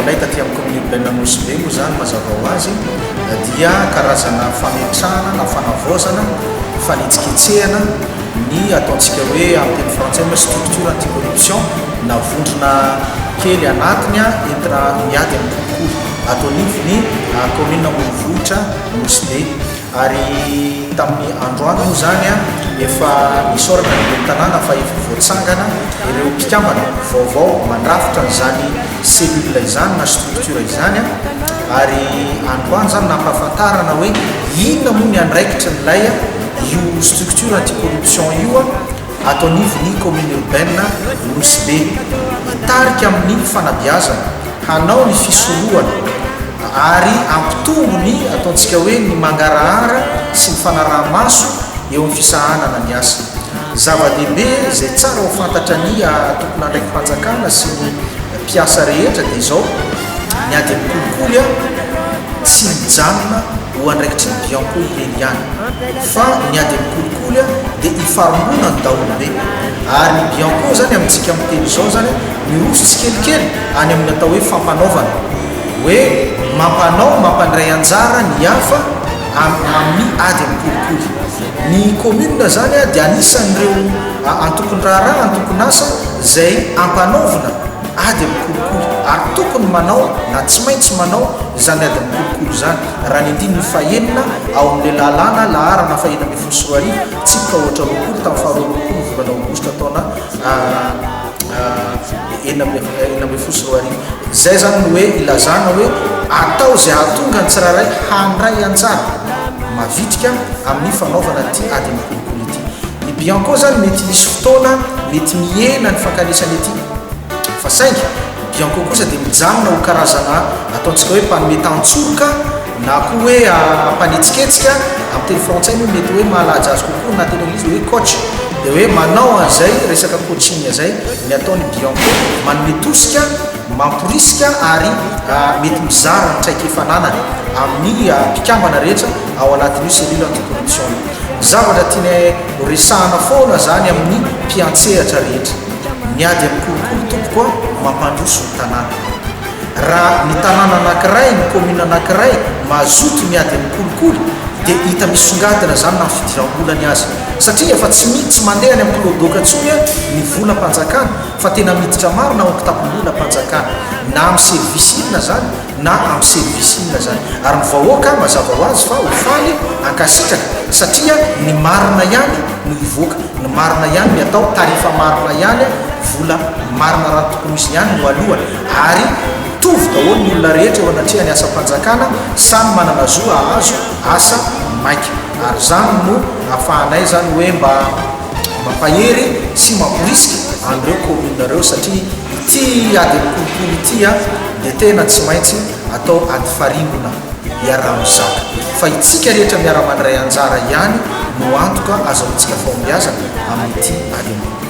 nataonay taty amin'ny commune urbaine Nosy Be moa izany mazava ho azy dia karazana fametrahana na fanavaozana, fanetsiketsehana ny ataontsika hoe amin'ny teny frantsay moa structure anti-corruption na vondrona kely anatiny entina miady amin'ny kolikoly ato anivon'ny commune ambonivohitra Nosy Be. Ary tamin'ny androany moa izany efa nisaorana ny ben'ny tanàna fa efa voatsangana ireo mpikambana vaovao mandrafitra an'izany cellule izany na structure izany ary androany izany nampahafantarana hoe inona moa ny andraikitrin'ilay io structure anti-corruption io ato anivon'ny commune urbaine Nosy Be. Hitarika amin'ny fanabeazana, hanao ny fisorohana ary hampitombo ny ataontsika hoe ny mangarahara sy ny fanaraha-maso eo amin'ny fisahanana ny asa. Zava-dehibe izay tsara ho fantatra ny tompon'andraiki-panjakana sy ny mpiasa rehetra dia izao, ny ady amin'ny kolikoly tsy mijanona ho andraikitry ny Bianco irery ihany fa ny ady amin'ny kolikoly dia ifarimbonan'ny daholobe ary ny Bianco izany amintsika miteny izao izany miroso tsikelikely any amin'ny atao hoe fampanaovana, hoe mampanao, mampandray anjara ny hafa amin'ny ady amin'ny kolikoly. Ny commune izany dia anisan'ireo antokon-draharaha, antokon'asa izay ampanaovina ady amin'ny kolikoly ary tokony manao na tsy maintsy manao izany ady amin'ny kolikoly izany, raha ny andininy fahenina ao amin'ilay lalàna laharana faha 2016, tsipika ohatra 20 tamin'ny faha 22 ny volana aogositra taona 2016. Izay izany no hoe ilazana hoe atao izay hahatonga ny tsirairay handray anjara mavitrika amin'ny fanaovana ity ady amin'ny kolikoly ity. Ny Bianco izany mety misy fotoana mety mihena ny fankanesany ety fa saingy ny Bianco kosa dia mijanona ho karazana ataontsika hoe mpanome tantsoroka na koa hoe mpanetsiketsika, amin'ny teny frantsay moa mety hoe mahalaja azy kokoa na teny anglisy dia hoe coach, dia hoe manao an'izay resaka coaching izay ny ataon'i Bianco, manome tosika, mamporisika ary mety mizara ny traikefa ananany amin'ny mpikambana rehetra ao anatin'io cellule anti-corruption io. Ny zavatra tianay ho resahana foana izany amin'ny mpiantsehatra rehetra, ny ady amin'ny kolikoly tompoko a, mampandroso ny tanàna. Raha ny tanàna anankiray, ny commune anankiray mazoto miady amin'ny kolikoly dia hita misongadina izany na ny fidiram-bolany aza. Satria efa tsy mi, tsy mandeha any amin'ny clodoka intsony ny volam-panjakana fa tena miditra marina ao an-kitapom-bolam-panjakana. Na amin'ny service inona izany na amin'ny service inona izany. Ary ny vahoaka mazava ho azy fa ho faly hankasitraka satria ny marina ihany no hivoaka, ny marina ihany ny atao, tarifa marina ihany, vola marina raha ny tokony ho izy ihany no alohany. Ary mitovy daholo ny olona rehetra eo anatrehan'ny asam-panjakana, samy manana zo hahazo asa maika. Ary izany no ahafahanay izany hoe mba mampahery sy mamporisika an'ireo commune ireo satria ity ady amin'ny kolikoly ity dia tena tsy maintsy atao ady farimbona iaraha-mizaka. Fa itsika rehetra miara-mandray anjara ihany no antoka azahoantsika fahombiazana amin'ity ady amin'ny kolikoly.